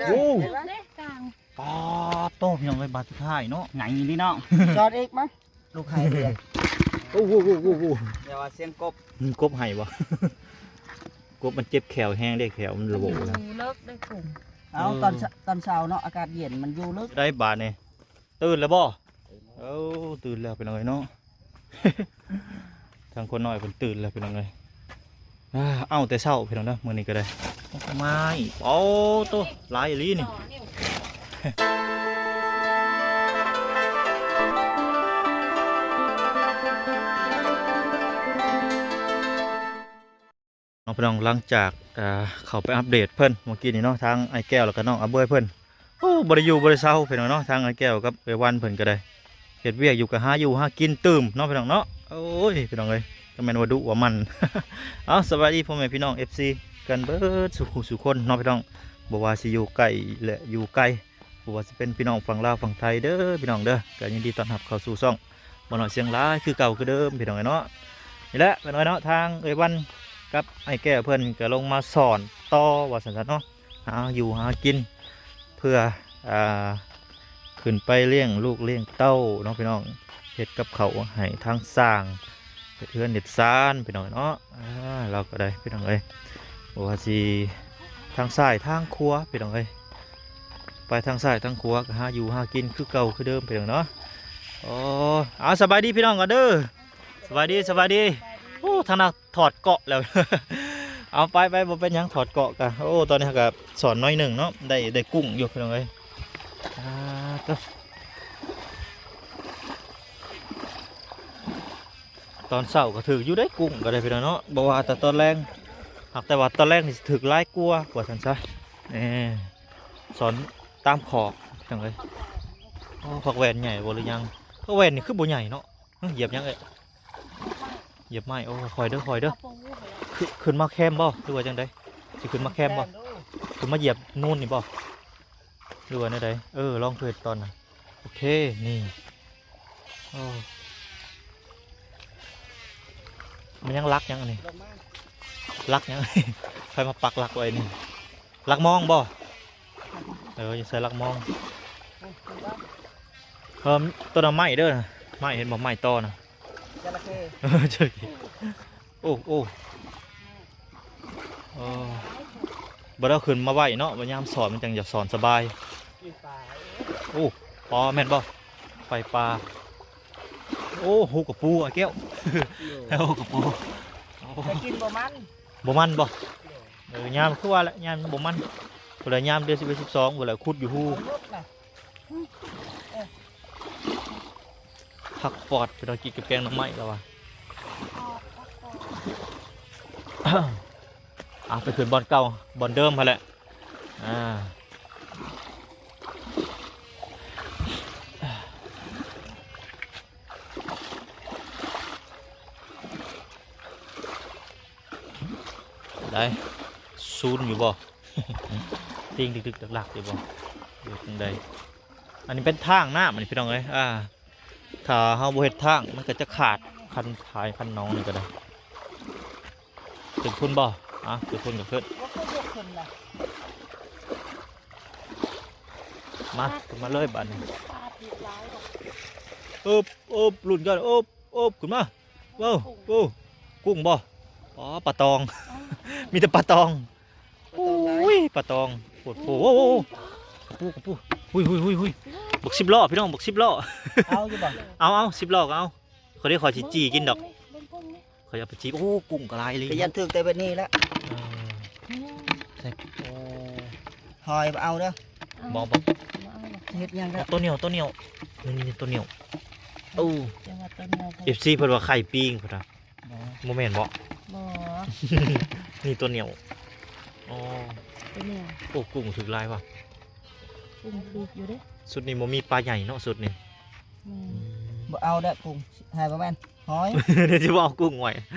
ໂອ້ ເຫັນບໍ່? ເດ້ກາງ ປາດໂຕ ພີ່ນ້ອງເອີຍ ບາດສຸດທ້າຍເນາະ ໃຫຍ່ອີ່ຫຼີເນາະ. ສອດອີກມາ ລູກໄຫ້ເລີຍ. ໂອ້ໂຫ ໂອ້ໂຫ ໂອ້ໂຫ ຢ່າວ່າສຽງກົບ ອືມ ກົບໄຫ້ບໍ່? ກົບມັນເຈັບແຂ້ວແຮງເດ້ ແຂ້ວມັນໂຫຼ ມັນຢູ່ເລິກເດ້ກຸ້ງ. ເອົາ ເອີ ຕອນ ຕອນເຊົ້າເນາະ ອາກາດເຢັນ ມັນຢູ່ເລິກ. ໄດ້ບາດນີ້ ຕື່ນແລ້ວບໍ່? ເອົ້າ ຕື່ນແລ້ວພີ່ນ້ອງເອີຍເນາະ. ທາງຄົນນ້ອຍເພິ່ນຕື່ນແລ້ວພີ່ນ້ອງເອີຍ. ອ້າ ເອົາແຕ່ເຊົ້າພີ່ນ້ອງເດີ ມື້ນີ້ກໍໄດ້. ດອກໄມ້ ໂອ້ໂຕ ຫຼາຍອີ່ຫຼີນີ້. ເນາະ ພີ່ນ້ອງ ຫຼັງຈາກ ເອີ ເຂົ້າໄປອັບເດດເພິ່ນເມື່ອກີ້ນີ້ເນາະ ທາງອ້າຍແກ້ວ ແລ້ວກໍນ້ອງອາເບີຍເພິ່ນ ໂອ້ ບໍ່ໄດ້ຢູ່ບໍ່ໄດ້ເຊົາພີ່ນ້ອງເນາະ. ທາງອ້າຍແກ້ວກັບເອື້ອຍວັນເພິ່ນກໍໄດ້ເຮັດວຽກຢູ່ ກໍຫາຢູ່ຫາກິນຕື່ມເນາະ ພີ່ນ້ອງເນາະ. ໂອ້ຍ ພີ່ນ້ອງເອີຍ ກໍແມ່ນວ່າດຸວ່າໝັ່ນ. ເອົາ ສະບາຍດີພໍ່ແມ່ພີ່ນ້ອງ ເອັຟຊີ ກັນເບິດສູ່ຄູ່ສູ່ຄົນເນາະ ພີ່ນ້ອງ ບໍ່ວ່າຊິຢູ່ໃກ້ ແລະ ຢູ່ໄກ. ບໍ່ວ່າຊິເປັນພີ່ນ້ອງຝັ່ງລາວຝັ່ງໄທເດີພີ່ນ້ອງເດີ ກໍຍິນດີຕ້ອນຮັບເຂົ້າສູ່ຊ່ອງບໍ່ນ້ອຍສຽງຫຼາຍຄືເກົ່າຄືເດີມພີ່ນ້ອງເອີຍເນາະ. ນີ້ແຫຼະພີ່ນ້ອງເອີຍເນາະ ທາງເອື້ອຍວັນກັບອ້າຍແກ້ວເພິ່ນກໍລົງມາສອນຕໍ່ວ່າຊັ້ນຊະເນາະ ຫາຢູ່ຫາກິນ ເພື່ອ ອ່າ ຂຶ້ນໄປລ້ຽງລູກລ້ຽງເຕົ້າເນາະພີ່ນ້ອງ ເຮັດກັບເຂົ້າໃຫ້ທາງຊ່າງ ເຮັດເຮືອນເຮັດຊານພີ່ນ້ອງເນາະ. ອ່າ ລາວກໍໄດ້ພີ່ນ້ອງເອີຍ ບໍ່ວ່າຊິທາງຊ້າຍທາງຂວາພີ່ນ້ອງເອີຍ ໄປທາງຊ້າຍທາງຂວາກໍຫາຢູ່ຫາກິນຄືເກົ່າຄືເດີມພີ່ນ້ອງເນາະ. ໂອ້ ເອົາ ສະບາຍດີພີ່ນ້ອງກ່ອນເດີ ສະບາຍດີ ສະບາຍດີ. ໂອ້ ທາງນັ້ນຖອດເກາະແລ້ວ. ເອົາ ໄປໆ ບໍ່ເປັນຫຍັງ ຖອດເກາະກະ. ໂອ້ ຕອນນີ້ເຮົາກະສອນໜ້ອຍໜຶ່ງເນາະ ໄດ້ ໄດ້ກຸ້ງຢູ່ພີ່ນ້ອງເອີຍ. ອ່າ ໂຕ ຕອນເຊົ້າກໍຖືກຢູ່ເດ້ ກຸ້ງກໍໄດ້ພີ່ນ້ອງເນາະ ບໍ່ວ່າແຕ່ຕອນແລງ ຫາກແຕ່ວ່າຕອນແລງນີ້ຖືກຫຼາຍກວ່າ ວ່າຊັ້ນຊະ. ນີ້ ສອນຕາມຂອກພີ່ນ້ອງເອີຍ. ໂອ້ ຜັກແວ່ນໃຫຍ່ບໍ່ຫຼືຍັງ? ຜັກແວ່ນນີ້ຄືບໍ່ໃຫຍ່ເນາະ. ເອີ ຢຽບຫຍັງເອີຍ? ຢຽບໄມ້. ໂອ້ ຄ່ອຍເດີ ຄ່ອຍເດີ. ຂຶ້ນ ຂຶ້ນມາແຄມບໍ່ ຫຼືວ່າຈັ່ງໃດ? ຊິຂຶ້ນມາແຄມບໍ່? ຂຶ້ນມາຢຽບນູນນີ້ບໍ່ ຫຼືວ່າແນວໃດ? ເອີ ລອງເຮັດຕອນນະ. ໂອເຄ ນີ້ ໂອ້ ມັນຍັງລັກຫຍັງອັນນີ້? ລັກຫຍັງ? ໃຜມາປັກຫຼັກໄວ້ນີ້? ຫຼັກມອງບໍ່? ເອີ ຢູ່ໃສ່ຫຼັກມອງ. ເອີ ຕົ້ນໄມ້ເດີ ໄມ້ ເຫັນບໍ່? ໄມ້ຕໍນະ ຈະລະເຂ້ ເອີ ຈະລະເຂ້. ໂອ້ ໂອ້ ເອີ ບໍ່ໄດ້ເອົາຂຶ້ນມາໄວ້ເນາະ ວ່າຍາມສອນມັນຈັ່ງຢາກສອນສະບາຍ. ໂອ້ ອໍ ແມ່ນບໍ່? ໄຟປ່າ. ໂອ້ ຫູກະປູ ອ້າຍແກ້ວ. ຫູກະປູ. ໂອ້ ໄປກິນບໍ່ມັນ ບໍ່ມັນບໍ່? ເອີ ຍາມຄືວ່າແຫຼະ ຍາມບໍ່ມັນ ພຸ້ນລະ ຍາມເດືອນສິບເອັດ ສິບສອງພຸ້ນລະ ຂຸດຢູ່ຫູ. ຜັກປອດ ໄປນອນກິນກັບແກງໜໍ່ໄມ້ລະວ່າ. ເອົາ ໄປຂຶ້ນບ່ອນເກົ່າ ບ່ອນເດີມຫັ້ນແຫຼະ. ອ່າ ໄດ້ ສູນຢູ່ບໍ່? ຕີງດຶກໆດັກໆຢູ່ບໍ່ ຢູ່ຈັ່ງໃດ? ອັນນີ້ເປັນທາງນ້ຳ ອັນນີ້ພີ່ນ້ອງເອີຍ. ອ່າ ຖ້າເຮົາບໍ່ເຮັດທາງ ມັນກໍຈະຂາດ ຄັນຝາຍຄັນໜອງນີ້ກໍໄດ້. ຂຶ້ນພຸ້ນບໍ່? ອ່າ ຂຶ້ນພຸ້ນກໍຂຶ້ນ. ບໍ່ຄືຍົກຂຶ້ນລະ. ມາ ຂຶ້ນມາເລີຍບາດນີ້. ປາຖືກຫຼາຍບໍ່? ອຶບ ອຶບ ລຸ້ນກັນ ອຶບ ອຶບ ຂຶ້ນມາ. ວ້າວ ໂອ້ ກຸ້ງບໍ່? ອໍ ປາຕອງ ເອົ້າ ມີແຕ່ປາຕອງ. ປາຕອງຫຼາຍ ໂອ້ຍ ປາຕອງ ໂອ້ໂຫ ກະປູ ກະປູ ຫຸຍ ຫຸຍ ຫຸຍ ຫຸຍ ບັກສິບລໍ້ພີ່ນ້ອງ ບັກສິບລໍ້. ເອົາຢູ່ບໍ່? ເອົາ ເອົາ ສິບລໍ້ກໍເອົາ. ຂ້ອຍເດ້ ຂ້ອຍຊິຈີ່ກິນດອກ ເບິ່ງກຸ້ງນີ້ ຂ້ອຍເອົາໄປຈີ່. ໂອ້ ກຸ້ງກໍຫຼາຍອີ່ຫຼີ ໄປຢ້ານຖືກແຕ່ແບບນີ້ແຫຼະ. ເອີ ໃສ່ ໂອ້ ຫອຍບໍ່ເອົາເດີ. ເອົາ ບໍ່ ບໍ່ ບໍ່ເອົາດອກ ເຮັດຫຍັງເດີ? ໂຕໜຽວ ໂຕໜຽວ ນີ້ໆ ໂຕໜຽວ. ໂອ້ ແຕ່ວ່າໂຕໜຽວ ເອັຟຊີເພິ່ນວ່າໄຂ່ປິງພຸ້ນນະ. ບໍ່ ບໍ່ແມ່ນບໍ່? ບໍ່ ນີ້ຕົວໜຽວ. ອໍ ຕົວໜຽວ. ໂອ້ ກຸ້ງຖືກຫຼາຍວ່າ ກຸ້ງຖືກຢູ່ເດ້. ຊຸດນີ້ບໍ່ມີປາໃຫຍ່ເນາະ ຊຸດນີ້. ແມ່ນ ອືມ ບໍ່ເອົາແລ້ວກຸ້ງ ໃຫ້ບໍ່ແມ່ນຫອຍ ດຽວຊິບໍ່ເອົາກຸ້ງໄວ້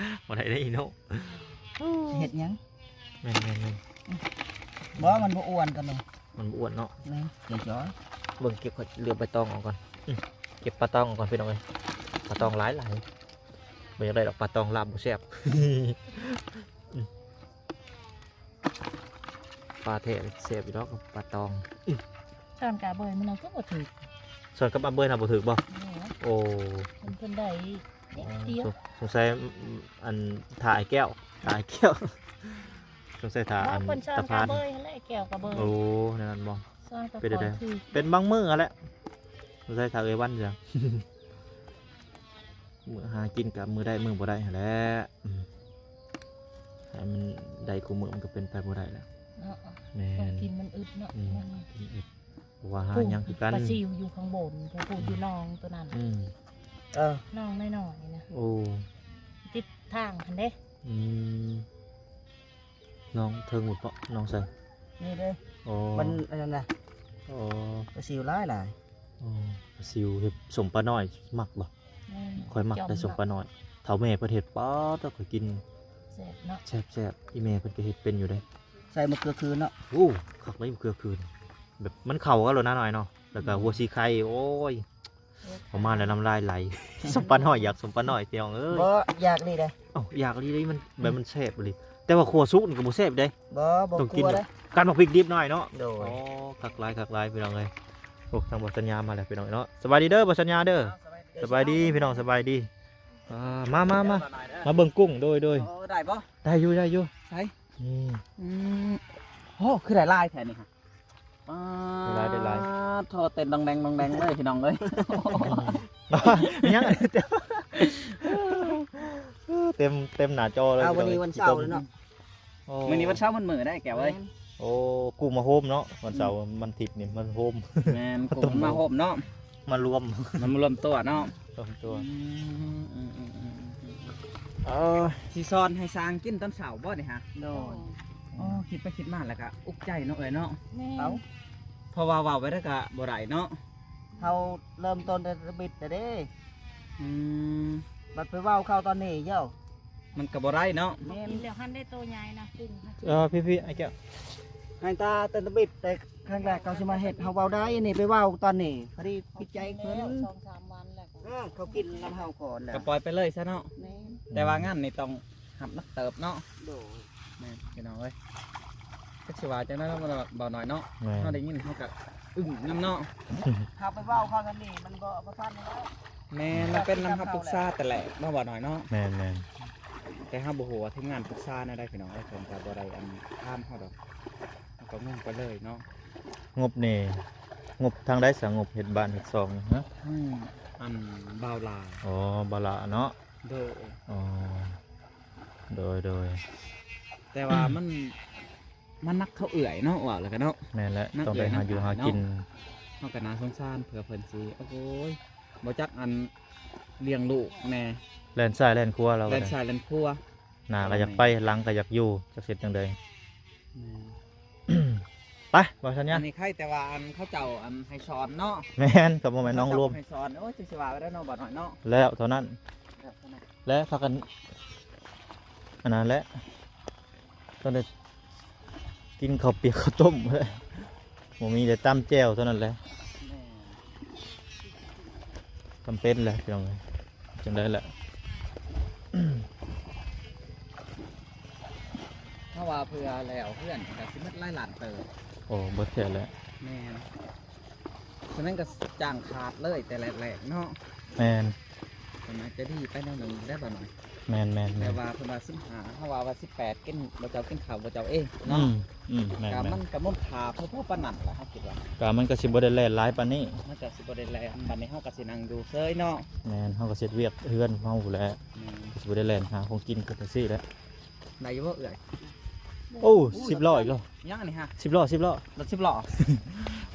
ບໍ່ໄດ້ເດ້ອີໂນ. ເຮັດຫຍັງ? ແມ່ນໆໆ. ບໍ່ ມັນບໍ່ອ້ວນກັນເນາະ ມັນບໍ່ອ້ວນເນາະ. ແມ່ນ ເຈົ້າຈ້ອຍ ເບິ່ງເກັບ ຂ້ອຍເລືອກໃບຕອງອອກກ່ອນ. ອືມ ເກັບປາຕອງອອກກ່ອນ ພີ່ນ້ອງເອີຍ ປາຕອງຫຼາຍໆ. ບໍ່ຢາກໄດ້ດອກ ປາຕອງລາບບໍ່ແຊບ. ອືມ ປາແທ້ແຊບຢູ່ດອກ ປາຕອງ. ຊ້ອນກັບເບີຍມັນກໍບໍ່ຖືກ ຊ້ອນກັບອາເບີຍນະບໍ່ຖືກບໍ່? ໂອ້ ໂອ້ ເພິ່ນ ເພິ່ນໄດ້ນິດດຽວ. ສົງ ສົງໄສອັນ ຖ້າອ້າຍແກ້ວ ຖ້າອ້າຍແກ້ວ ສົງໄສຖ້າອັນ ເພິ່ນຊ້ອນກັບເບີຍຫັ້ນແຫຼະ ແກ້ວກັບເບີຍ. ໂອ້ ແນວນັ້ນບໍ່? ເປັນໄດ້ ເປັນບາງມື້ຫັ້ນແຫຼະ ບໍ່ໃຊ່ຖ້າເອື້ອຍວັນເທື່ອ ມື້ຫາກິນກໍມື້ໄດ້ມື້ບໍ່ໄດ້ຫັ້ນແຫຼະ. ອືມ ໃຫ້ມັນໄດ້ຄູ່ມື້ມັນກໍເປັນໄປບໍ່ໄດ້ແລ້ວເນາະ. ແມ່ນ ຂອງກິນມັນອຶດເນາະ. ອືມ ກິນອຶດ ເພາະວ່າຫາຫຍັງຄືກັນ ປາຊິວຢູ່ຂ້າງບົນ ຜູ້ ຜູ້ຢູ່ໜອງຕົວນັ້ນ. ອືມ ເອີ ໜອງນ້ອຍໆນີ້ນະ. ໂອ້ ຕິດທາງຫັ້ນເດ້. ອືມ ໜອງເທິງພຸ້ນເປາະ ໜອງໃສ? ນີ້ເດ້. ອໍ ມັນອັນນັ້ນນະ. ອໍ ປາຊິວຫຼາຍໆ. ອໍ ປາຊິວເຮັດສົ້ມປານ້ອຍມັກບໍ່? ແມ່ນ ຂ້ອຍມັກໄດ໋ ສົ້ມປານ້ອຍ ເຖົ້າແມ່ເພິ່ນເຮັດ ປາດ ຂ້ອຍກິນແຊບເນາະ. ແຊບໆ ອີ່ແມ່ເພິ່ນກໍເຮັດເປັນຢູ່ເດ້. ໃສ່ໝາກເຂືອຂືນເນາະ. ໂອ້ ຄັກໄດ໋ ໝາກເຂືອຂືນ ແບບມັນເຂົ້າກັນໂລດນະນ້ອຍເນາະ ແລ້ວກໍ ອືມ ຫົວສີໄຄ. ໂອ້ຍ ເອົາມາແລ້ວນ້ຳລາຍໄຫຼ. ສົ້ມປານ້ອຍ ຢາກສົ້ມປານ້ອຍ ພີ່ນ້ອງເອີຍ. ບໍ່ ຢາກອີ່ຫຼີເດ້. ເອົ້າ ຢາກອີ່ຫຼີເດ້ ມັນ ອືມ ແບບມັນແຊບອີ່ຫຼີ ແຕ່ວ່າຂົ້ວສຸກນີ້ກໍບໍ່ແຊບເດ້. ບໍ່ ບໍ່ ຕ້ອງກິນ ຂົ້ວເດ້ ກັນໝາກພິກດິບໜ້ອຍເນາະ. ໂດຍ ອໍ ຄັກຫຼາຍ ຄັກຫຼາຍ ພີ່ນ້ອງເອີຍ. ໂອ້ ທາງບ່າວສັນຍາມາແລ້ວ ພີ່ນ້ອງເນາະ. ສະບາຍດີເດີ ບ່າວສັນຍາເດີ. ສະບາຍດີພີ່ນ້ອງ ສະບາຍດີ. ອ່າ ມາ ມາ ມາ ມາເບິ່ງກຸ້ງ. ໂດຍ ໂດຍ ໂອ້ ໄດ້ບໍ່? ໄດ້ຢູ່ ໄດ້ຢູ່. ໃສ? ນີ້ ອືມ ໂອ້ ຄືໄດ້ຫຼາຍແທ້ນີ້. ປາດ ໄດ້ຫຼາຍ ໄດ້ຫຼາຍ ໂທ້ ເຕັ້ນດອງແດງດອງແດງເລີຍ ພີ່ນ້ອງເອີຍ. ຫຍັງ ເຕັມ ເຕັມໜ້າຈໍເລີຍ. ອ້າວ ມື້ນີ້ວັນເສົາເນາະ. ໂອ້ ມື້ນີ້ວັນເສົາ ມັນມື້ໄດ້ແກ້ວເອີຍ. ແມ່ນ ໂອ້ ກຸ້ງມາໂຮມເນາະ ວັນເສົາ ອືມ ວັນອາທິດນີ້ມັນໂຮມ. ແມ່ນ ກຸ້ງມາໂຮມເນາະ ມາລວມ ມາລວມຕົວເນາະ. ລວມຕົວ ອືມ ເອີ ຊິສອນໃຫ້ຊ່າງກິນຕອນເຊົ້າບໍ່ນີ້ຫະ? ໂດຍ ອໍ ຄິດໄປຄິດມາແລ້ວກະອຸກໃຈເນາະເອີຍເນາະ. ແມ່ນ ເອົ້າ ເພາະວ່າເວົ້າໄປແລ້ວກະບໍ່ໄດ້ເນາະ ເຮົາເລີ່ມຕົ້ນແຕ່ຕະບິດແລ້ວເດ້. ອືມ ບັດໄປເວົ້າເຂົ້າຕອນນີ້ເຈົ້າ ມັນກະບໍ່ໄດ້ເນາະ. ແມ່ນ ກິນແລ້ວຫັ້ນໄດ້ໂຕໃຫຍ່ນະ ກຸ້ງຫັ້ນ. ເອີ ພີ່ໆ ອ້າຍແກ້ວ ໃຫ້ຕາແຕ່ຕະບິດ ແຕ່ຄັ້ງແລກເຂົາຊິມາເຮັດ ເຮົາເວົ້າໄດ້ ນີ້ໄປເວົ້າຕອນນີ້ ພໍດີຜິດໃຈເພິ່ນ ສອງສາມວັນແລ້ວ. ເອີ ເຂົາກິນນຳເຮົາກ່ອນແລ້ວ ກໍປ່ອຍໄປເລີຍຊະເນາະ. ແມ່ນ ແຕ່ວ່າງານນີ້ຕ້ອງຮັບໜັກເຕີບເນາະ. ໂດຍ ແມ່ນ ພີ່ນ້ອງເອີຍ ຈັກຊິວ່າຈັ່ງໃດເນາະ ບ່າວນ້ອຍເນາະ. ແມ່ນ ເຮົາໄດ້ຍິນເຮົາກໍອຶ້ງນຳເນາະ ເຮົາໄປເວົ້າເຂົານັ້ນນີ້ ມັນບໍ່ ບໍ່ທັນແລ້ວ. ແມ່ນ ມັນເປັນນຳເຮົາປຶກສາແຕ່ແລກເນາະ ບ່າວນ້ອຍເນາະ. ແມ່ນໆ ແຕ່ເຮົາບໍ່ຮູ້ວ່າທີມງານປຶກສາແນວໃດ ພີ່ນ້ອງເອີຍ ເພິ່ນກໍບໍ່ໄດ້ອັນຖາມເຮົາດອກ ເຮົາກໍງົງໄປເລີຍເນາະ. ງົບນີ້ ງົບທາງໃດຊະ? ງົບເຮັດບ້ານເຮັດຊ່ອງນະ? ທາງອັນບ່າວຫຼ້າ. ອໍ ບ່າວຫຼ້າເນາະ. ໂດຍ ອໍ ໂດຍໆ ແຕ່ວ່າມັນ ມັນໜັກເຂົ້າເອື້ອຍເນາະ ເວົ້າແລ້ວກະເນາະ. ແມ່ນແຫຼະ ໜັກເອື້ອຍ ຕ້ອງໄປຫາຢູ່ຫາກິນເນາະ. ເຮົາກະໜ້າສົງສານເພື່ອເພິ່ນຊິ ໂອ້ຍ ບໍ່ຈັກອັນລ້ຽງລູກແດ່ ແລ່ນຊ້າຍແລ່ນຂວາ ລາວ ແລ່ນຊ້າຍແລ່ນຂວາ. ໜ້າກໍຢາກໄປ ຫຼັງກໍຢາກຢູ່ ຈັກເຮັດຈັ່ງໃດ. ແມ່ນ ໄປ ບ່າວສັນຍາ. ອັນນີ້ໃຄ່ແຕ່ວ່າອັນເຂົາເຈົ້າອັນໃຫ້ສອນເນາະ. ແມ່ນ ກໍບໍ່ແມ່ນນ້ອງລວມ ເຂົາເຈົ້າໃຫ້ສອນ. ໂອ້ຍ ຈັກຊິວ່າໄປໄດ້ເນາະ ບ່າວນ້ອຍເນາະ. ແລ້ວເທົ່ານັ້ນ ແລ້ວເທົ່ານັ້ນ ແລ້ວພາກັນ ອັນນັ້ນແຫຼະ ຕ້ອງໄດ້ກິນເຂົ້າປຽກເຂົ້າຕົ້ມແຫຼະ ບໍ່ມີແຕ່ຕຳແຈ່ວເທົ່ານັ້ນແຫຼະ. ແມ່ນ ຈຳເປັນແຫຼະ ພີ່ນ້ອງເອີຍ ຈັ່ງໃດແຫຼະ. ເພາະວ່າເພື່ອແລ້ວເຮືອນກໍຊິໝົດຫຼາຍລ້ານເຕີບ. ໂອ້ ເບິດແທ້ແຫຼະ. ແມ່ນ ສະນັ້ນກໍຈ້າງຂາດເລີຍແຕ່ແລກໆເນາະ. ແມ່ນ ກໍໜ້າຈະດີໄປແນວໜຶ່ງແລ້ວ ບ່າວນ້ອຍ. ແມ່ນໆໆ ແຕ່ວ່າເພິ່ນວ່າສິບຫ້າ ເຮົາວ່າ ວ່າສິບແປດ ກິນ ບໍ່ເຈົ້າກິນເຂົ້າບໍ່ເຈົ້າເອງເນາະ. ອືມ ອືມ ແມ່ນໆ ກໍມັນກໍມູນຄ່າພໍໆປານນັ້ນແຫຼະ ເຮົາຄິດວ່າ ກໍມັນກໍຊິບໍ່ໄດ້ແລ່ນຫຼາຍປານນີ້ ມັນກໍຊິບໍ່ໄດ້ແລ່ນ. ບັດນີ້ເຮົາກໍຊິນັ່ງຢູ່ເຊີຍເນາະ. ແມ່ນ ເຮົາກໍເຮັດວຽກເຮືອນເຮົາແຫຼະ. ແມ່ນ ກໍຊິບໍ່ໄດ້ແລ່ນຫາຂອງກິນຄືຈັ່ງຊີ້ແຫຼະ. ໄດ້ຢູ່ບໍ່ເອື້ອຍ? ໂອ້ ສິບລໍ້ອີກແລ້ວ. ຍັງອັນນີ້ຮະ ສິບລໍ້ ສິບລໍ້ ລົດສິບລໍ້.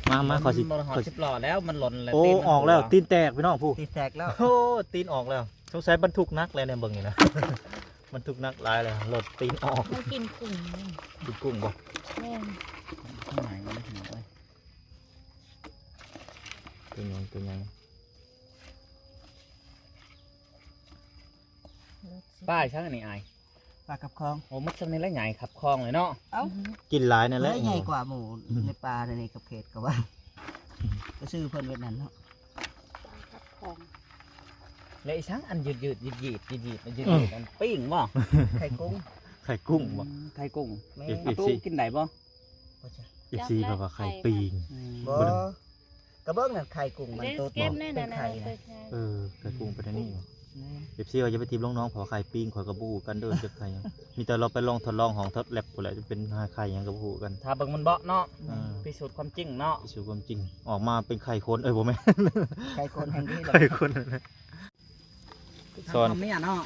ມາ ມາ ຂ້ອຍຊິ ມັນບໍ່ຮອດສິບລໍ້ແລ້ວ ມັນຫຼົ່ນແລ້ວ. ໂອ້ ຕີນມັນ ອອກແລ້ວ ຕົວະ ຕີນແຕກ ພີ່ນ້ອງ ຜູ້ ຕີນແຕກແລ້ວ. ໂອ້ ຕີນອອກແລ້ວ ສົງໄສບັນທຸກໜັກແລ້ວແນວເບິ່ງນີ້ນະ. ບັນທຸກໜັກຫຼາຍແລ້ວ ລົດຕີນອອກ. ມັນກິນກຸ້ງ ກິນກຸ້ງບໍ່? ແມ່ນ ຕົວໃຫຍ່ເລີຍ ຕົວໃຫຍ່ ຕົວໃຫຍ່. ປາຫຍັງອັນນີ້ອ້າຍ? ປາກັບຄອງ. ໂອ້ ໝົດຊ່ຳນີ້ລະໃຫຍ່ຄັບຄອງເລີຍເນາະ. ເອົ້າ ກິນຫຼາຍນັ້ນແຫຼະ ໃຫຍ່ກວ່າໝູ່ ອືມ ໃນປ່າໃນນີ້ກັບເຂດກໍວ່າ ອືມ ກໍຊື່ເພິ່ນເວດນັ້ນເນາະ. ປາກັບຄອງ ແລະອີຫຍັງອັນຢືດໆ ຢືດໆ ຢືດໆ ຢືດໆ ອືມ ອັນປີ້ງບໍ່? ໄຂ່ກຸ້ງ ໄຂ່ກຸ້ງບໍ່? ອືມ ໄຂ່ກຸ້ງ. ແມ່ນ ເອັຟຊີ ອາຕູກິນໄດ້ບໍ່? ເອັຟຊີ ເຂົາວ່າໄຂ່ປີ້ງ ອືມ ບໍ່ ບໍ່ໄດ້ ກະເບິ່ງນັ້ນໄຂ່ກຸ້ງມັນໂຕ ເກັບແນ່ນະ ເປັນໄຂ່ນະ ເອີ ໄຂ່ກຸ້ງເປັນອັນນີ້ ແມ່ນ ເອັຟຊີ ວ່າຢ່າໄປຖິ້ມລົງໜອງ ເພາະວ່າໄຂ່ປີ້ງ ຂ້ອຍກໍບໍ່ຮູ້ກັນເດີ ຈັກໄຂ່ຫຍັງ ມີແຕ່ລອງໄປລອງທົດລອງຫ້ອງທົດແລັບພຸ້ນແຫຼະ ເປັນໄຂ່ຫຍັງກໍບໍ່ຮູ້ກັນ ຖ້າເບິ່ງມັນເບາະເນາະ ອືມ ພິສູດຄວາມຈິງເນາະ ພິສູດຄວາມຈິງ ອອກມາເປັນໄຂ່ຄົນ ເອີຍ ບໍ່ແມ່ນ ໄຂ່ຄົນແຫ່ງນີ້ແຫຼະ ໄຂ່ຄົນ ສອນ ເມຍເນາະ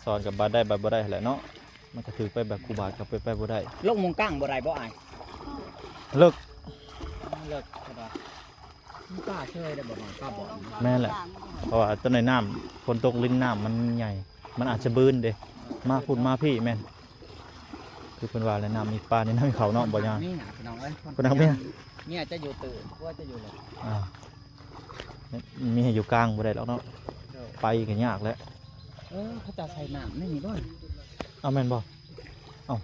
ສອນກັບບາດໄດ້ບາດບໍ່ໄດ້ຫັ້ນແຫຼະເນາະ ມັນກໍຖືກໄປແບບຄູ່ບາດກັບໄປ ໄປບໍ່ໄດ້ ລົງໝ່ອງກາງບໍ່ໄດ້ບໍ່ອ້າຍ? ເລິກ ເລິກ ເພິ່ນວ່າ ມັນປາເຊີຍໄດ້ບໍ່ນ້ອຍ ປາບ່ອນ ແມ່ນແຫຼະ ເພາະວ່າຕອນໃນນ້ຳຝົນຕົກລິນນ້ຳມັນໃຫຍ່ ມັນອາດຈະບືນເດ້ ມາພຸ້ນມາພີ້ ແມ່ນ ຄືເພິ່ນວ່າແຫຼະ ນ້ຳມີປາໃນນ້ຳເຂົາເນາະ ບໍ່ຍາກ ເມຍ ພີ່ນ້ອງເອີຍ ຄົນ ຄົນຮັກເມຍ ເມຍຈະຢູ່ຕື້ ຜົວຈະຢູ່ເລິກ ອ່າ ມີໃຫ້ຢູ່ກາງບໍ່ໄດ້ດອກເນາະ ໂດຍ ໄປກໍຍາກແຫຼະ ເອີ ເຂົາເຈົ້າໃສ່ນ້ຳໃນນີ້ບໍ່ ເອົາແມ່ນບໍ່ ເອົາ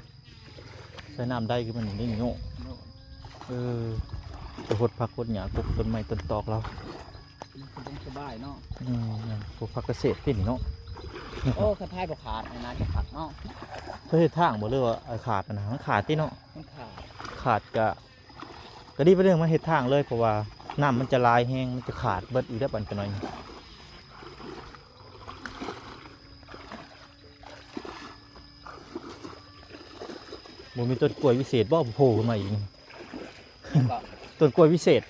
ໃສ່ນ້ຳໄດ້ຄືມັນນີ້ໂຍ ໂດຍ ເອີ ໄປຫົດຜັກຫົດຫຍ້າ ປົກຕົ້ນໄມ້ຕົ້ນຕອກລາວ ມັນສະດວກສະບາຍເນາະ ອືມ ແມ່ນ ພວກຜັກກະເສດຕິນີ້ເນາະ ໂອ້ ຄັນພາຍບໍ່ຂາດນີ້ນາຈະຄັກເນາະ ເຂົາເຮັດທາງບໍ່ ຫຼືວ່າຂາດຫັ້ນນະ ມັນຂາດຕິເນາະ ມັນຂາດ ຂາດກະ ກະດີໄປເລື່ອງມາເຮັດທາງເລີຍ ເພາະວ່ານ້ຳມັນຈະຫຼາຍແຮງ ມັນຈະຂາດເບິດອີກແລ້ວບັດຈັກໜ້ອຍ ບໍ່ມີຕົ້ນກ້ວຍວິເສດບໍ່ໂຜລ່ຂຶ້ນມາອີກນີ້ ແມ່ນບໍ່? ຕົ້ນກ້ວຍວິເສດ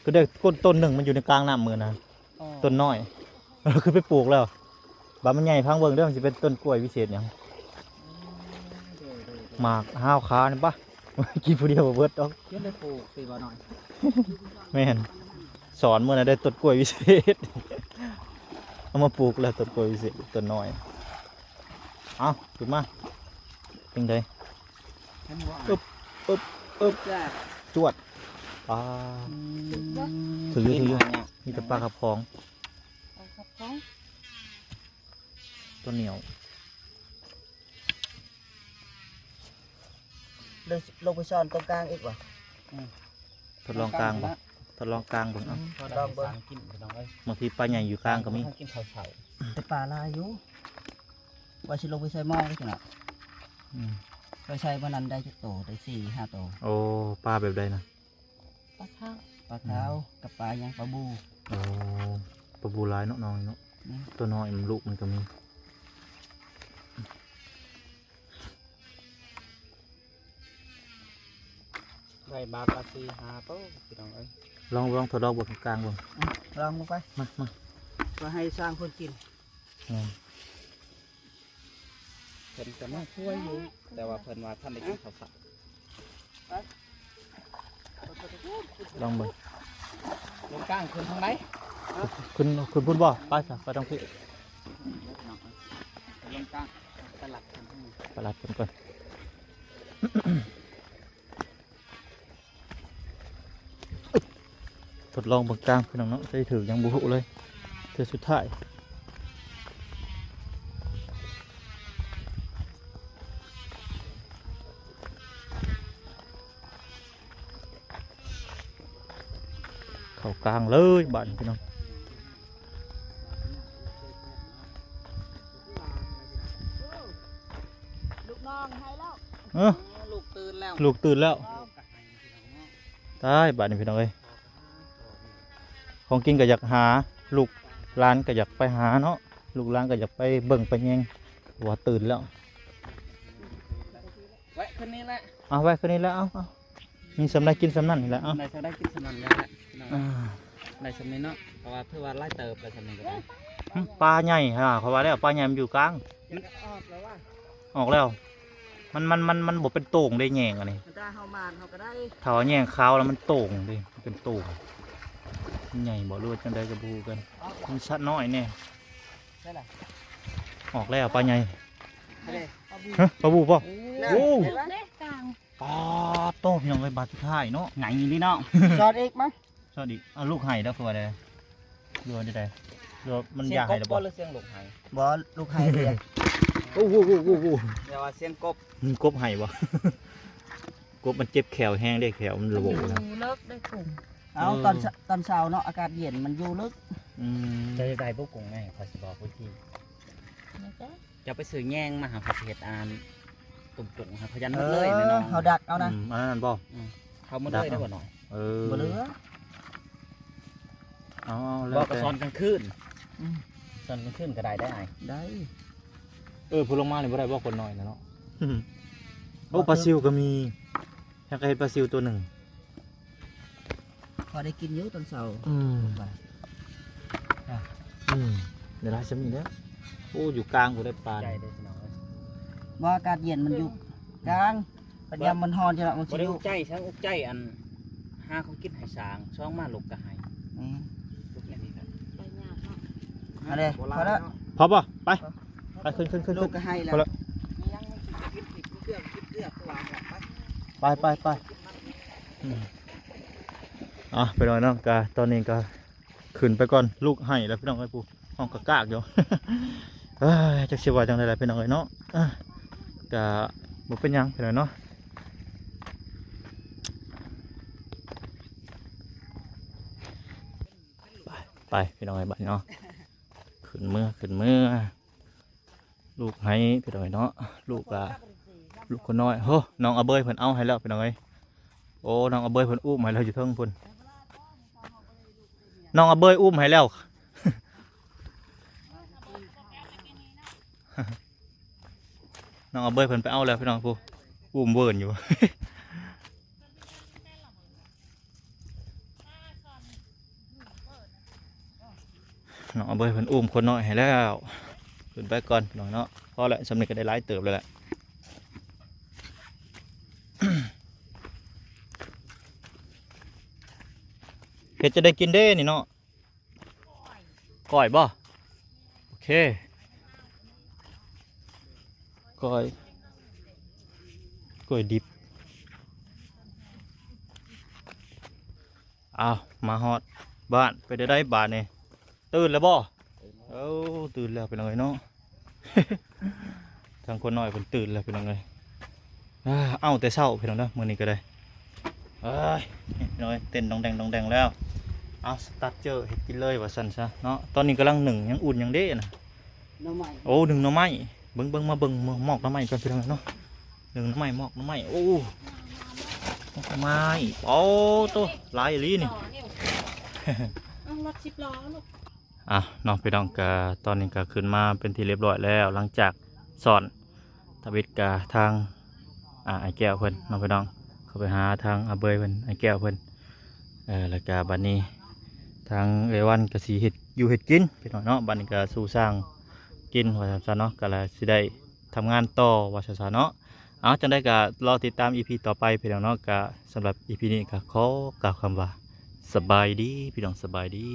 ຄືໄດ້ຕົ້ນ ຕົ້ນໜຶ່ງມັນຢູ່ໃນກາງນ້ຳມື້ນະ ອໍ ຕົ້ນນ້ອຍ ຄືໄປປູກແລ້ວ ບາດມັນໃຫຍ່ຟັງເບິ່ງເດີ ມັນຊິເປັນຕົ້ນກ້ວຍວິເສດຫຍັງ ອືມ ໂດຍໆໆ ໝາກຫ້າວຂາວນີ້ປະ ກິນຜູ້ດຽວບໍ່ເບິດດອກ ຈົນໄດ້ປູກຕິບໍ່ນ້ອຍ ແມ່ນ ສອນມື້ນັ້ນໄດ້ຕົ້ນກ້ວຍວິເສດ ເອົາມາປູກແລ້ວຕົ້ນກ້ວຍວິເສດ ຕົ້ນນ້ອຍ ເອົາ ຂຶ້ນມາ ຈັ່ງໃດ ເຫັນບໍ່? ອຶບ ອຶບ ອຶບ ແຊບ ຈວດ ປາ ອືມ ຖື ຖື ມີແຕ່ປາກັບຂອງ ປາກັບຂອງ ຕົວໜຽວ ເລີຍລົງໄປຊ້ອນຕົງກາງອີກຫວາ? ອືມ ທົດລອງກາງບໍ່? ລົງກາງ ທົດລອງກາງເບິ່ງ ເອົ້າ ອືມ ພໍໄດ້ ລອງເບິ່ງ ສາງກິນພີ່ນ້ອງເອີຍ ບາງທີປາໃຫຍ່ຢູ່ກາງກໍມີ ກິນເຂົ້າເຊົ້າ ແຕ່ປາຫຼາຍຢູ່ ວ່າຊິລົງໄປໃສ່ໝໍ້ຢູ່ເນາະ ອືມ ໄປໃສ່ມື້ນັ້ນໄດ້ຈັກໂຕ ໄດ້ສີ່ຫ້າໂຕ ໂອ້ ປາແບບໃດນະ? ປາຂາວ ປາຂາວ ອືມ ກັບປາຫຍັງ ປາບູ່ ໂອ້ ປາບູ່ຫຼາຍເນາະ ນ້ອງເນາະ ອືມ ຕົວນ້ອຍມັນ ລູກມັນກໍມີ ໄດ້ບາດລະສີ່ຫ້າໂຕ ພີ່ນ້ອງເອີຍ ລອງ ລອງທົດລອງເບິ່ງກາງເບິ່ງ ອືມ ລອງເບິ່ງໄປ ມາ ມາ ກໍໃຫ້ຊ່າງເພິ່ນກິນ ອືມ ເພິ່ນກໍມາຊ່ວຍຢູ່ ແຕ່ວ່າເພິ່ນວ່າທ່ານໄດ້ກິນເຂົ້າເຊົ້າ ລອງເບິ່ງ ລົງກາງຂຶ້ນທາງໃດ? ຂຶ້ນ ຂຶ້ນພຸ້ນບໍ່? ໄປຊະ ໄປທາງພີ້ ລົງກາງ ໄປລັດຂຶ້ນທາງນີ້ ໄປລັດຂຶ້ນກ່ອນ. ທົດລອງເບິ່ງກາງພີ່ນ້ອງເນາະ ຊິຖືກຍັງບໍ່ຮູ້ເລີຍ ເທື່ອສຸດທ້າຍ ເຂົ້າກາງເລີຍບາດນີ້ພີ່ນ້ອງ. ລູກນ້ອງໄຫ້ແລ້ວ ເອີ ລູກຕື່ນແລ້ວ ລູກຕື່ນແລ້ວ ຕາຍບາດນີ້ພີ່ນ້ອງເອີຍ ຂອງກິນກໍຢາກຫາ ລູກຫຼານກໍຢາກໄປຫາເນາະ ລູກຫຼານກໍຢາກໄປເບິ່ງໄປແຍງ ເພາະວ່າຕື່ນແລ້ວ ແວະຄືນນີ້ແຫຼະ ເອົາ ແວະຄືນນີ້ແຫຼະ ເອົາ ເອົາ ມີສ່ຳໃດກິນສ່ຳນັ້ນນີ້ແຫຼະ ເອົາ ໄດ້ສ່ຳໃດກິນສ່ຳນັ້ນແຫຼະ ພີ່ນ້ອງ ອ່າ ໄດ້ສ່ຳນີ້ເນາະ ເພາະວ່າຖືວ່າຫຼາຍເຕີບແລ້ວສ່ຳນີ້ກໍໄດ້ ປາໃຫຍ່ຫາ ເຂົາວ່າແລ້ວ ປາໃຫຍ່ມັນຢູ່ກາງ ມັນອອກແລ້ວຫວາ ອອກແລ້ວ ມັນ ມັນ ມັນ ມັນບໍ່ເປັນໂຕ່ງເດ້ ແຍງອັນນີ້ ຖ້າເຮົາໝານເຮົາກໍໄດ້ ຖ້າວ່າແຍງຂາວແລ້ວມັນໂຕ່ງເດ້ ເປັນໂຕ່ງ ມັນໃຫຍ່ບໍ່ ຫຼືວ່າຈັ່ງໃດກໍບໍ່ຮູ້ຄືກັນ ມັນສະນ້ອຍແດ່ ໃຊ່ລະ ອອກແລ້ວປາໃຫຍ່ ໃຊ່ເດ້ ຮະ ປາບູ່ບໍ່ ໂອ້ ເຫັນລະ ເດ້ກາງ ປາດໂຕ ພີ່ນ້ອງເອີຍ ບາດສຸດທ້າຍເນາະ ໃຫຍ່ອີ່ຫຼີເນາະ ຊອດອີກມາ ຊອດອີກ ເອົາລູກໄຫ້ດອກ ຄືວ່າໄດ ຫຼືວ່າໃດ ຫຼືວ່າມັນຢາກໄຫ້ແລ້ວບໍ່ ສຽງກົບບໍ່ ຫຼືສຽງລູກໄຫ້ ບໍ່ ລູກໄຫ້ເດ້ ໂອ້ໂຫ ໂອ້ໂຫ ໂອ້ໂຫ ຢ່າວ່າສຽງກົບ ອືມ ກົບໄຫ້ບໍ່ ກົບມັນເຈັບແຂ້ວແຮງເດ້ ແຂ້ວມັນລະໂຫວແລ້ວ ຢູ່ເລິກໄດ້ກຸ້ງ ເອົາ ເອີ ຕອນ ຕອນເຊົ້າເນາະ ອາກາດເຢັນມັນຢູ່ເລິກ ອືມ ຈະໄດ້ບໍ່ກຸ້ງໃຫຍ່ ຂ້ອຍຊິບອກວິທີ ເຈົ້າໄປຊື້ແຍງມາຫາ ຂ້ອຍຊິເຮັດອັນ ຕຸງໆ ໃຫ້ພະຢັນໝົດເລີຍ ເອີ ແນ່ນອນ ເຮົາດັກເອົານະ ອືມ ອັນນັ້ນບໍ່ ອືມ ເຂົ້າໝົດເລີຍ ດັກເອົາ ໄດ້ບໍ່ນ້ອຍ ເອີ ບໍ່ເຫຼືອ ເອົາໆ ແລ້ວແຕ່ ບໍ່ກໍຊ້ອນກາງຄືນ ອືມ ຊ້ອນກາງຄືນກໍໄດ້ ໄດ້ອ້າຍ ໄດ້ ເອີ ຜູ້ລົງມານີ້ບໍ່ໄດ້ບໍ່ ຄົນນ້ອຍນະເນາະ ໂອ້ ປາຊິວກໍມີ ຢາກເຮັດປາຊິວຕົວໜຶ່ງ ພໍໄດ້ກິນຢູ່ຕອນເຊົ້າ ອືມ ອາ ອືມ ໄດ້ຫຼາຍສ່ຳນີ້ແຫຼະ ໂອ້ ຢູ່ກາງພຸ້ນເດ້ປາ ໃຫຍ່ເດ້ພີ່ນ້ອງເອີຍ ບໍ່ ອາກາດເຢັນມັນຢູ່ກາງ ບັດຍາມມັນຮ້ອນຈັ່ງນັ້ນມັນຊິຢູ່ ບໍ່ໄດ້ອຸກໃຈ ຊ່າງອຸກໃຈ ອັນ ຫາຂອງກິນໃຫ້ຊ້າງ ຊ່ອງມາລົກກະໄຫ້ ອືມ ເອົາເດ້ ພໍແລ້ວ ພໍບໍ່? ໄປ ໄປ ຂຶ້ນ ຂຶ້ນ ຂຶ້ນ ລົກກະໄຫ້ແລ້ວ ພໍແລ້ວ ໄປ ໄປ ໄປ ອືມ ອ່ະ ໄປໜ້ອຍເນາະ ກະຕອນນີ້ກະຂຶ້ນໄປກ່ອນ ລູກໄຫ້ແລ້ວພີ່ນ້ອງເອີຍ ຜູ້ຮ້ອງກະກາກຢູ່ ເອີຍ ຈັກຊິວ່າຈັ່ງໃດລະພີ່ນ້ອງເອີຍເນາະ ເອີ ກະບໍ່ເປັນຫຍັງພີ່ນ້ອງເນາະ ໄປ ໄປພີ່ນ້ອງເອີຍ ບາດນີ້ເນາະ ຂຶ້ນເມືອ ຂຶ້ນເມືອ ລູກໄຫ້ພີ່ນ້ອງເອີຍເນາະ ລູກກະ ລູກຄົນນ້ອຍ ໂຫ ນ້ອງອາເບີຍເພິ່ນເອົາໃຫ້ແລ້ວພີ່ນ້ອງເອີຍ ໂອ້ ນ້ອງອາເບີຍເພິ່ນອຸ້ມໃຫ້ແລ້ວ ຢູ່ເທິງພຸ້ນ ນ້ອງອາເບີຍອຸ້ມໃຫ້ແລ້ວ ນ້ອງອາເບີຍເພິ່ນໄປເອົາແລ້ວພີ່ນ້ອງ ຜູ້ອຸ້ມເວີນຢູ່ ນ້ອງອາເບີຍເພິ່ນອຸ້ມຄົນນ້ອຍໃຫ້ແລ້ວ ຂຶ້ນໄປກ່ອນພີ່ນ້ອງເນາະ ພໍແລ້ວ ສ່ຳນີ້ກໍໄດ້ຫຼາຍເຕີບແລ້ວແຫຼະ ເຮັດຈະໄດ້ກິນເດ້ນີ້ເນາະ ກ້ອຍບໍ່? ໂອເຄ ກ້ອຍ ກ້ອຍດິບ ອ້າວ ມາຮອດບ້ານ ເປັນໃດບາດນີ້ ຕື່ນແລ້ວບໍ່? ເອົ້າ ຕື່ນແລ້ວພີ່ນ້ອງເອີຍເນາະ ທາງຄົນນ້ອຍເພິ່ນຕື່ນແລ້ວພີ່ນ້ອງເອີຍ ເອົາແຕ່ເຊົ້າພີ່ນ້ອງເດີ ມື້ນີ້ກໍໄດ້ ເອີຍ ພີ່ນ້ອງເອີຍ ເຕັ້ນດອງແດງດອງແດງແລ້ວ ເອົາສະຕາດເຈີເຮັດກິນເລີຍວ່າຊັ້ນຊະເນາະ ຕອນນີ້ກຳລັງໜຶ້ງຫຍັງ ອຸ່ນຫຍັງເດ້ນະ ໜໍ່ໄມ້ ໂອ້ ໜຶ້ງໜໍ່ໄມ້ ເບິ່ງໆ ມາເບິ່ງໝອກໜໍ່ໄມ້ກ່ອນພີ່ນ້ອງເນາະ ໜຶ້ງໜໍ່ໄມ້ ໝອກໜໍ່ໄມ້ ໂອ້ ໝອກໜໍ່ໄມ້ ໂອ້ໂຕ ຫຼາຍອີ່ຫຼີນີ້ ເອົາລົດສິບລໍ້ລູກ ອ່ະເນາະ ພີ່ນ້ອງ ກະຕອນນີ້ກະຂຶ້ນມາເປັນທີ່ລຽບລ້ອຍແລ້ວ ຫຼັງຈາກສອນທຳອິດກະທາງ ອ່າ ອ້າຍແກ້ວເພິ່ນເນາະ ພີ່ນ້ອງ ເຂົ້າໄປຫາທາງອາເບີຍເພິ່ນ ອ້າຍແກ້ວເພິ່ນ ເອີ ແລ້ວກະບັດນີ້ທາງເອື້ອຍວັນກະຊິເຮັດຢູ່ເຮັດກິນພີ່ນ້ອງເນາະ ບັດນີ້ກະສູ່ຊ່າງກິນວ່າຊັ້ນຊະເນາະ ກະລະຊິໄດ້ທຳງານຕໍ່ວ່າຊັ້ນຊະເນາະ ເອົາ ຈັ່ງໃດກະລໍຕິດຕາມອີພີຕໍ່ໄປພີ່ນ້ອງເນາະ ກະສຳລັບອີພີນີ້ກະຂໍກ່າວຄຳວ່າ ສະບາຍດີພີ່ນ້ອງ ສະບາຍດີ.